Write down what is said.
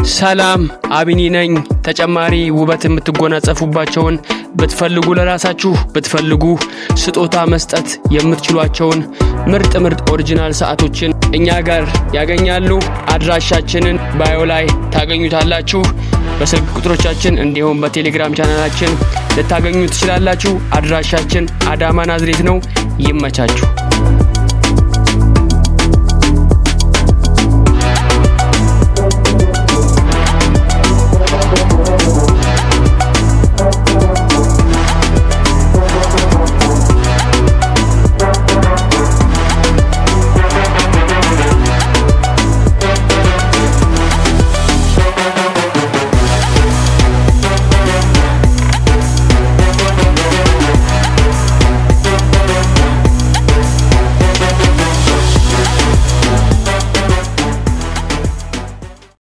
ሰላም፣ አቢኒ ነኝ። ተጨማሪ ውበት የምትጎናጸፉባቸውን፣ ብትፈልጉ ለራሳችሁ፣ ብትፈልጉ ስጦታ መስጠት የምትችሏቸውን ምርጥ ምርጥ original ሰዓቶችን እኛ ጋር ያገኛሉ። አድራሻችንን bio ላይ ታገኙታላችሁ። በስልክ ቁጥሮቻችን እንዲሁም በቴሌግራም ቻናላችን ልታገኙ ትችላላችሁ። አድራሻችን አዳማ ናዝሬት ነው። ይመቻችሁ።